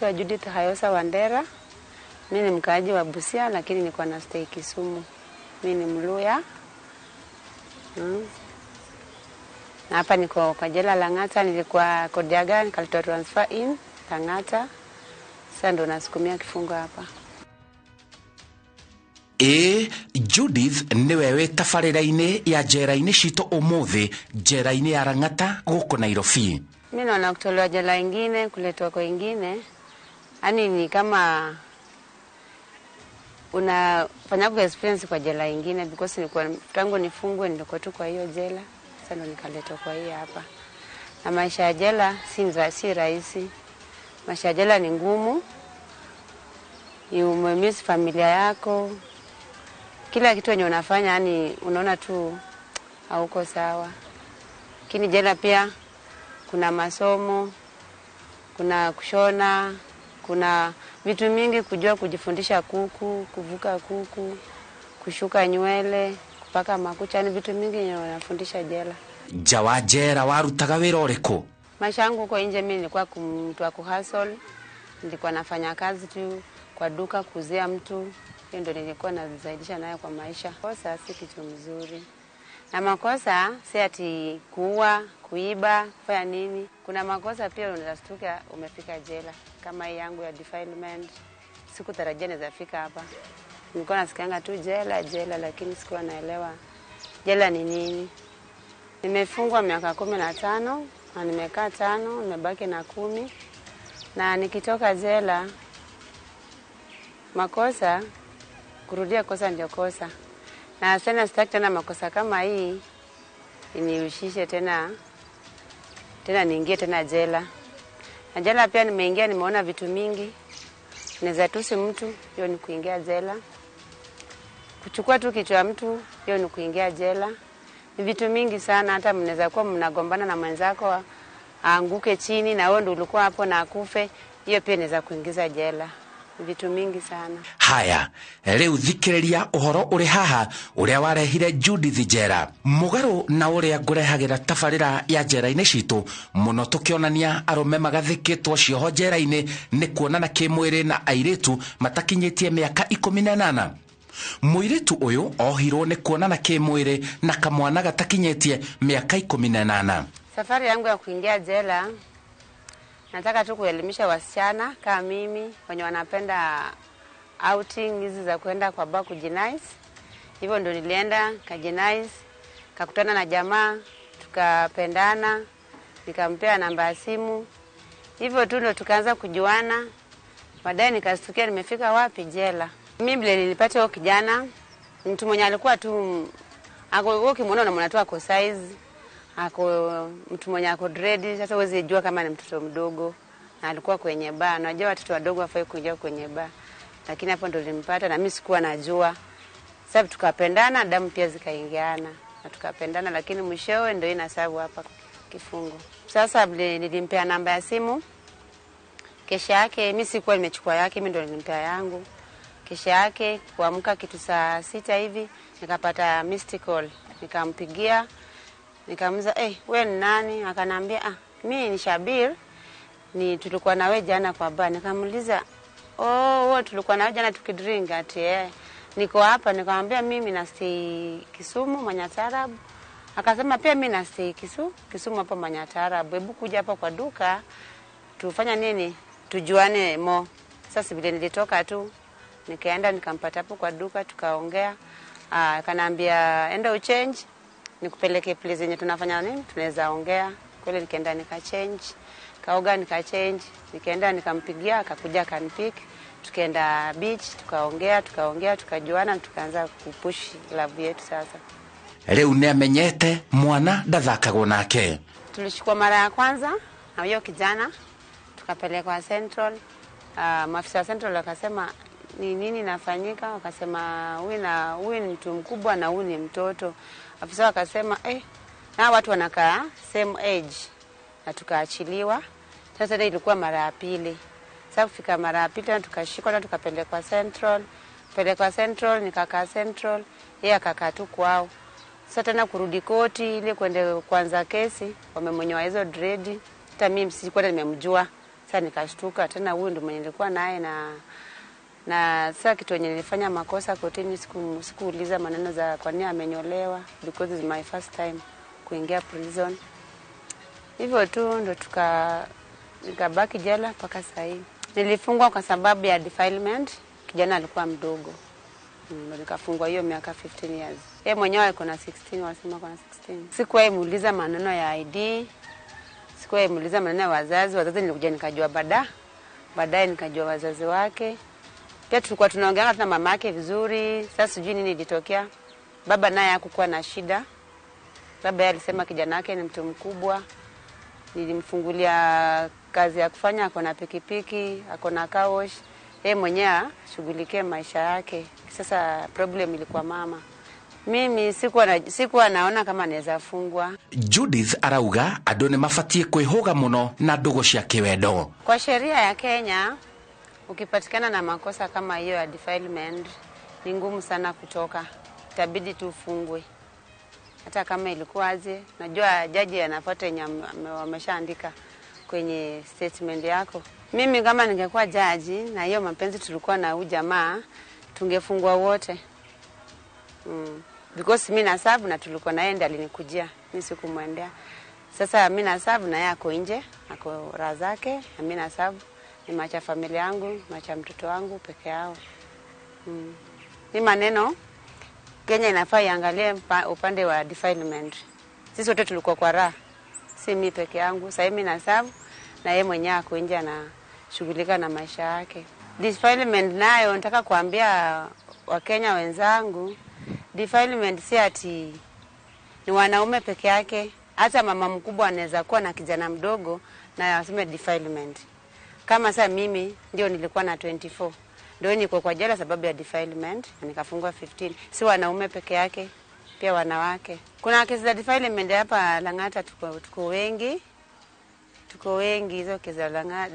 Naitwa Judith Hayosa Wandera. Mimi ni mkaaji wa Busia lakini niko na stay Kisumu. Mimi ni Mluya. Na hapa niko kwa jela Lang'ata, nilikuwa Kodiaga, nikaletwa transfer in Lang'ata. Sasa ndo nasukumia kifungo hapa. Ĩ Judith nĩwe wĩ tabarĩra-inĩ ya njera-inĩ citũ ũmũthĩ, njera-inĩ ya Lang'ata gũkũ Nairobi. Mimi naona kutolewa jela ingine kuletwa kwa ingine, yani ni kama unafanya ku experience kwa jela ingine, because nilikuwa tangu nifungwe nilikuwa tu kwa hiyo jela, sasa ndo nikaletwa kwa hii hapa. Na maisha ya jela si rahisi. Maisha ya jela ni ngumu. Umemiss familia yako. Kila kitu yenye unafanya yani unaona tu hauko sawa. Lakini jela pia kuna masomo, kuna kushona, kuna vitu mingi, kujua kujifundisha kuku, kuvuka kuku, kushuka nywele, kupaka makucha, ni vitu mingi yenye wanafundisha jela. Nja wa njera warutaga wĩra ũrĩkũ? Maisha yangu huko nje mimi nilikuwa mtu wa kuhustle, nilikuwa nafanya kazi tu kwa duka kuuzia mtu, hiyo ndio nilikuwa nazaidisha nayo kwa maisha. Kosa si kitu mzuri. Na makosa si ati kuua, kuiba, kufanya nini. Kuna makosa pia unastuka umefika jela. Kama hii yangu ya defilement, sikutarajia naweza fika hapa. Nilikuwa nasikianga tu jela, jela, lakini sikuwa naelewa jela ni nini. Nimefungwa miaka 15 na nimekaa 5, nimebaki na 10. Na nikitoka jela, makosa, kurudia kosa ndio kosa. Na sana sitaki tena makosa kama hii inihusishe tena, tena niingie tena jela. Na jela pia nimeingia, nimeona vitu mingi. Naweza tusi mtu, hiyo ni kuingia jela. Kuchukua tu kichwa ya mtu, hiyo ni kuingia jela. Ni vitu mingi sana, hata mnaweza kuwa mnagombana na mwenzako aanguke chini na wewe ndio ulikuwa hapo na akufe, hiyo pia inaweza kuingiza jela. Vitu mingi sana. Haya, rĩu thikĩrĩria ũhoro ũrĩ haha ũrĩa warehire Judith njera. Mũgarũ na ũrĩa ngũrehagĩra tabarĩra ya njera-inĩ citũ mũno tũkĩonania arũme magathĩkĩtwo cioho njera-inĩ nĩ kuonana kĩmwĩrĩ na airĩtu matakinyĩtie mĩaka 18. Mũirĩtu ũyũ ohirwo nĩ kuonana kĩmwĩrĩ na kamwana gatakinyĩtie mĩaka 18. Safari yangu ya kuingia jela, nataka tu kuelimisha wasichana kama mimi wenye wanapenda outing hizi za kwenda kwa bar kujinice. Hivyo ndo nilienda kajinice, kakutana na jamaa, tukapendana, nikampea namba ya simu. Hivyo tu ndo tukaanza kujuana. Baadaye nikastukia nimefika wapi, jela. Mimi vile nilipata huyo kijana, mtu mwenye alikuwa tu ako, ukimwona unamwona tu ako size, ako mtu mwenye ako dread, sasa huwezi jua kama ni mtoto mdogo. Na alikuwa kwenye bar, unajua watoto wadogo hawafai kuingia kwenye bar. Lakini hapo ndo nilimpata na mimi sikuwa najua. Sasa tukapendana, damu pia zikaingiana na tukapendana, lakini mwishowe ndio inasabu hapa kifungo. Sasa vile nilimpea namba ya simu, kesha yake mimi sikuwa nimechukua yake, mimi ndo nilimpea yangu. Kesha yake kuamka kitu saa 6 hivi nikapata missed call, nikampigia nikamuuliza, wewe ni nani? Akanambia, mimi ni Shabir, ni tulikuwa na wewe jana kwa bar. Nikamuuliza, oh, wewe tulikuwa na wewe jana tukidrink? Ati niko hapa. Nikamwambia mimi na stay Kisumu Manyatarabu. Akasema pia mimi na stay Kisumu hapa Manyatarabu, hebu kuja hapa kwa duka tufanya nini, tujuane mo. Sasa vile nilitoka tu nikaenda nikampata hapo kwa duka, tukaongea. Akaniambia enda uchange nikupeleke place yenye tunafanya nini, tunaweza ongea. Kweli nikaenda nikachange, kaoga nikachange, nikaenda nikampigia, akakuja akanipick, tukaenda beach, tukaongea, tukaongea, tukajuana, tukaanza kupush love yetu. Sasa rĩu nĩamenyete mwana ndathakagwo nake. Tulishikwa mara ya kwanza na huyo kijana, tukapelekwa Central. Maafisa wa Central wakasema ni nini nafanyika, wakasema huyu ni mtu mkubwa na huyu ni mtoto. Afisa wakasema na watu wanakaa same age, na tukaachiliwa. Sasa ile ilikuwa mara ya pili. Sasa kufika mara ya pili tena tukashikwa na tukapelekwa Central. Pelekwa Central, nikakaa Central, yeye akakaa tu kwao. Sasa tena kurudi koti ile kwende kuanza kesi, wamemnyoa hizo dread. Hata mimi sikuwa nimemjua. Sasa nikashtuka tena, huyu ndio mwenye nilikuwa naye na sasa kitu yenye nilifanya makosa kotini, sikuuliza maneno za kwa nini amenyolewa, because it's my first time kuingia prison. Hivyo tu ndo nikabaki jela mpaka sasa hivi. Nilifungwa kwa sababu ya defilement, kijana alikuwa mdogo. Ndo nikafungwa hiyo miaka 15 years. Yeye mwenyewe alikuwa na 16, wasema kwa na 16. Sikuwahi muuliza maneno ya ID, sikuwahi muuliza maneno ya wazazi. Wazazi nilikuja nikajua baadaye nikajua wazazi wake. Pia tulikuwa tunaongea na mama yake vizuri. Sasa sijui nini ilitokea. Baba naye hakukuwa na shida. Baba alisema kijana wake ni mtu mkubwa. Nilimfungulia kazi ya kufanya, ako na pikipiki, ako na car wash. Yeye mwenyewe shughulikie maisha yake. Sasa problem ilikuwa mama. Mimi sikuwa naona kama naweza fungwa. Judith arauga andu ni mabatie kwihuga muno na ndugu cia kiwendo. Kwa sheria ya Kenya, ukipatikana na makosa kama hiyo ya defilement, ni ngumu sana kutoka. Itabidi tu ufungwe. Hata kama ilikuwa aje, najua jaji anafuata yenye wameshaandika kwenye statement yako. Mimi kama ningekuwa jaji na hiyo mapenzi tulikuwa na huyu jamaa, tungefungwa wote. Because mimi na serve na tulikuwa na yeye ndiye alinikujia, mimi sikumwendea. Sasa mimi na serve na yeye ako nje, ako raha zake, na mimi na serve ni macha familia yangu, macha mtoto wangu peke yao. Ni maneno Kenya inafaa iangalie upande wa defilement. Sisi wote tulikuwa kwa raha, si mimi peke yangu. Sasa mimi na serve na yeye mwenyewe ako nje anashughulika na maisha yake. Defilement nayo nataka kuambia Wakenya wenzangu, defilement si ati ni wanaume peke yake. Hata mama mkubwa anaweza kuwa na kijana mdogo na aseme defilement. Kama sasa mimi ndio nilikuwa na 24, ndio niko kwa jela sababu ya defilement na nikafungwa 15. Si wanaume peke yake, pia wanawake. Kuna kesi za defilement hapa Lang'ata, tuko wengi. Tuko wengi hizo kesi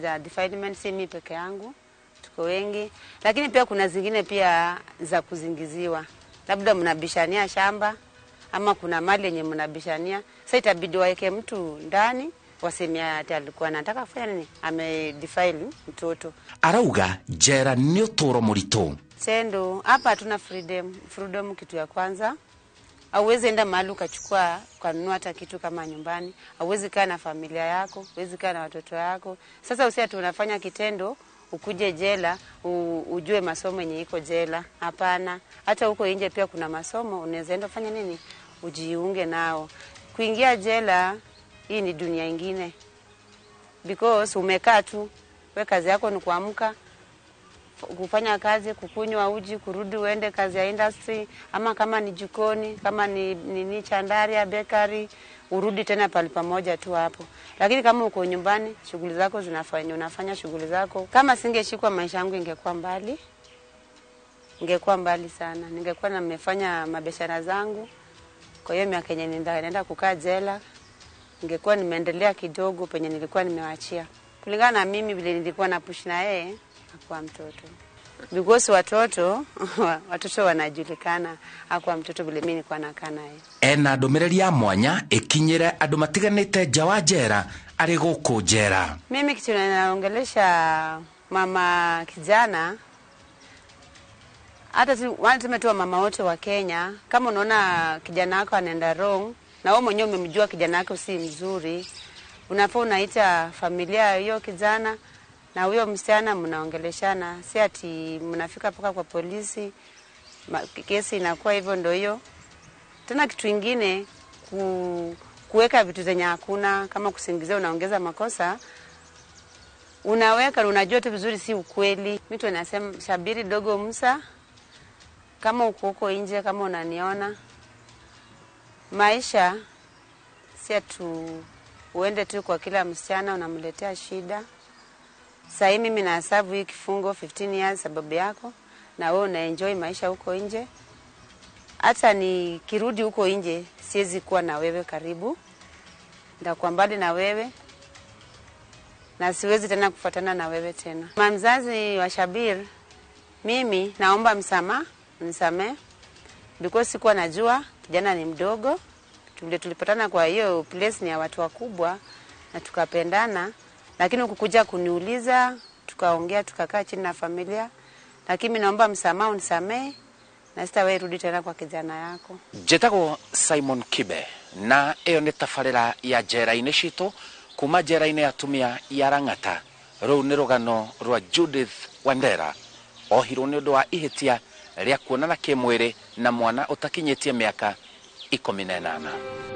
za defilement, si mimi peke yangu. Tuko wengi. Lakini pia kuna zingine pia za kuzingiziwa. Labda mnabishania shamba ama kuna mali yenye mnabishania. Sasa itabidi waeke mtu ndani, waseme ati alikuwa anataka kufanya nini, amedefile mtoto. Arauga jera ni uturo muritu. Tendo hapa hatuna freedom. Freedom kitu ya kwanza. Hauwezi enda mahali ukachukua ukanunua hata kitu kama nyumbani. Hauwezi kaa na familia yako, hauwezi kaa na watoto yako. Sasa usi ati unafanya kitendo ukuje jela ujue masomo yenye iko jela. Hapana. Hata huko nje pia kuna masomo, unaweza enda fanya nini? Ujiunge nao. Kuingia jela hii ni dunia ingine. Because umekaa tu, we kazi yako ni kuamka, kufanya kazi, kukunywa uji, kurudi uende kazi ya industry, ama kama ni jikoni, kama ni nini chandaria, bakery, urudi tena pale pamoja tu hapo. Lakini kama uko nyumbani, shughuli zako zinafanya, unafanya shughuli zako. Kama singeshikwa maisha yangu ingekuwa mbali. Ingekuwa mbali sana. Ningekuwa nimefanya mabiashara zangu. Kwa hiyo miaka yenye nenda kukaa jela, ningekuwa nimeendelea kidogo penye nilikuwa nimewaachia. Kulingana na mimi vile nilikuwa na push na yeye, hakuwa mtoto. Because watoto wanajulikana, hakuwa mtoto vile mimi nilikuwa nakaa naye. Ena ndumiriri ya mwanya ikinyire andu matiganite nja wa jera ari guku jera. Mimi kitu naongelesha mama kijana, hata tuseme tu mama wote wa Kenya, kama unaona kijana wako anaenda wrong na wewe mwenyewe umemjua kijana wako si mzuri, unafaa unaita familia hiyo kijana na huyo msichana, mnaongeleshana, si ati mnafika mpaka kwa polisi, kesi inakuwa hivyo ndio hiyo. Tena kitu kingine, kuweka vitu zenye hakuna, kama kusingizia unaongeza makosa, unaweka unajua tu vizuri si ukweli. Mimi tu nasema Shabiri Dogo Musa, kama uko huko nje, kama unaniona, maisha si atu uende tu kwa kila msichana unamletea shida. Sasa mimi nahesabu hii kifungo 15 years sababu yako, na wewe una enjoy maisha huko nje. Hata nikirudi huko nje siwezi kuwa na wewe karibu, nitakuwa mbali na wewe na siwezi tena kufuatana na wewe tena. Mama mzazi wa Shabir, mimi naomba msamaha, nisamee, because sikuwa najua kijana ni mdogo. Tulipatana kwa hiyo place ni ya watu wakubwa na tukapendana, Lakini ukukuja kuniuliza, tukaongea, tukakaa chini na familia, lakini mimi naomba msamaha, unisamehe na sitawahi rudi tena kwa kijana yako. Njĩtagwo Simon Kibe na ĩyo nĩ tabarĩra ya njera-inĩ citũ kuma njera-inĩ ya atumia ya Lang'ata. Rũu nĩ rũgano rwa Judith Wandera ohirwo nĩ ũndũ wa ihĩtia rĩa kuonana kĩmwĩrĩ na mwana ũtakinyĩtie mĩaka 18.